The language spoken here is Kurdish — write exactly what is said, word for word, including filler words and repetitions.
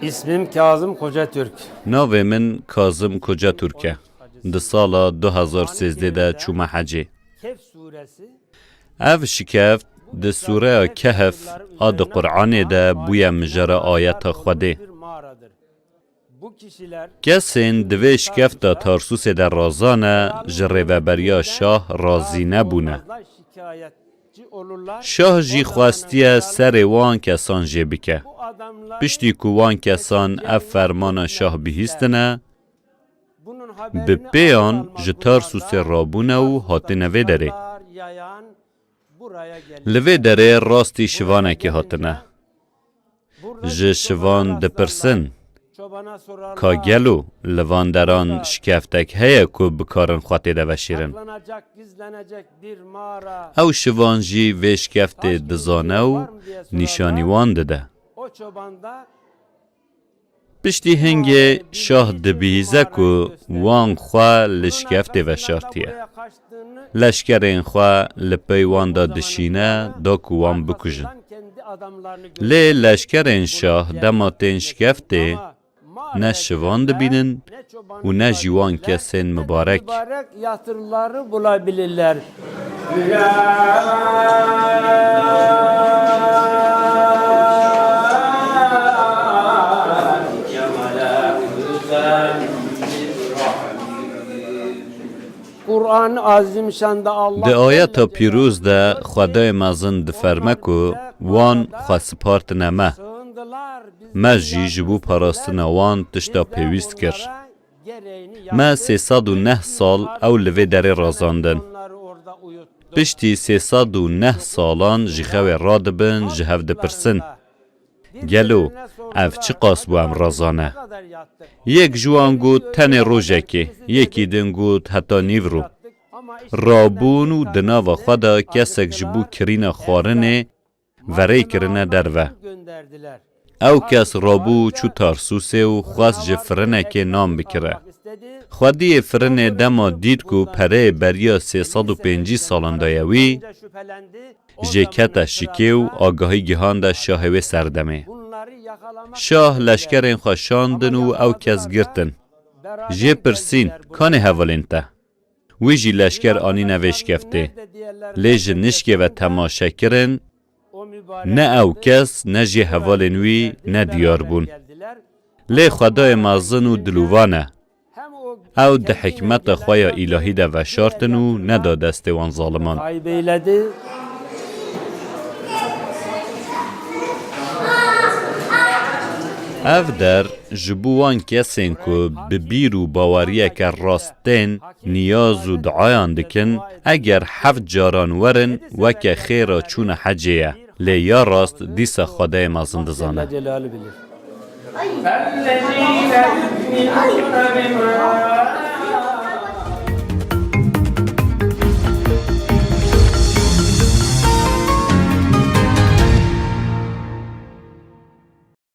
İsmim Kazım Kocatürk. Navê min Kazim Kocaturk e. Di sala du hezar sêzdeh de çûme hecê. Kehf suresi. Ev şikeft di sûreya Kehf a di Qur'anê de bûye mijara ayeta Xwedê. Kesên di vê şikefta Tarsûsê de razane, ji rêveberiya şah razî nebûne. Şah jî xwestiye serê wan kesan jê bike. Piştî ku wan kesan ev fermana şah bihîstine, bi pêyan ji Tarsûsê rabûne û hatine vê derê. Li vê derê rastî şivanekê hatine. Ji şivan dipirsin, ka gelo li van deran şikeftek heye ku bikarin xwe tê de veşêrin? Ew şivan jî vê şikeftê dizane û nîşanî wan dide. Piştî hingê şah dibihîze ku wan xwe li şikeftê veşartiye. Leşkerên xwe li pey wan de dişîne, da ku wan bikujin. Lê leşkerên şah dema tên şikeftê, ne şivan dibînin û ne jî wan kesên mibarek. Mübarek yatırları bulabilirler. Kur'an Azimşan'da Allah Di ayeta pîroz de Xwedayê mezin diferme ku wan xwe spartine me. Me jî ji bo parastina wan tişta pêwîst kir. Me sê sed û neh sal ew li vê derê razandin. Piştî sê sed û neh salan ji xewê radibin, ji hev dipirsin, gelo ev çiqas bû em razane? Yek ji wan got, tenê rojekê, yekî din got, heta nîvro. Rabûn û di nava xwe de kesek ji bo kirîna xwarinê verê kirine derve. Ew kes rabû û çû Tarsûsê û xwest ji firinekê nan bikire. Xwediyê firinê dema dît ku pereyê beriya sê sed û pêncî salan daye wî, jê kete şikê û agahî gihande şahê wê serdemê. Şah leşkerên xwe şandin û ew kes girtin. Jê pirsîn, kanê hevalên te? Wî jî leşker anîne vê şikeftê. Lê ji nişkê ve temaşe kirin, ne ew kes, ne jî hevalên wî ne diyar bûn. Lê Xwedayê mezin û dilûvan e. Ew di hikmeta xwe ya îlahî de veşartin û neda destê wan zaliman. Ayıp eyledi. Ev der ji bo wan kesên ku bi bîr û baweriyeke rast tên niyaz û duayan dikin, eger heft caran werin, weke xêra çûna hecê ye. Lê ya rast dîsa Xwedayê mezin dizane. Celle Celaluhu bilir.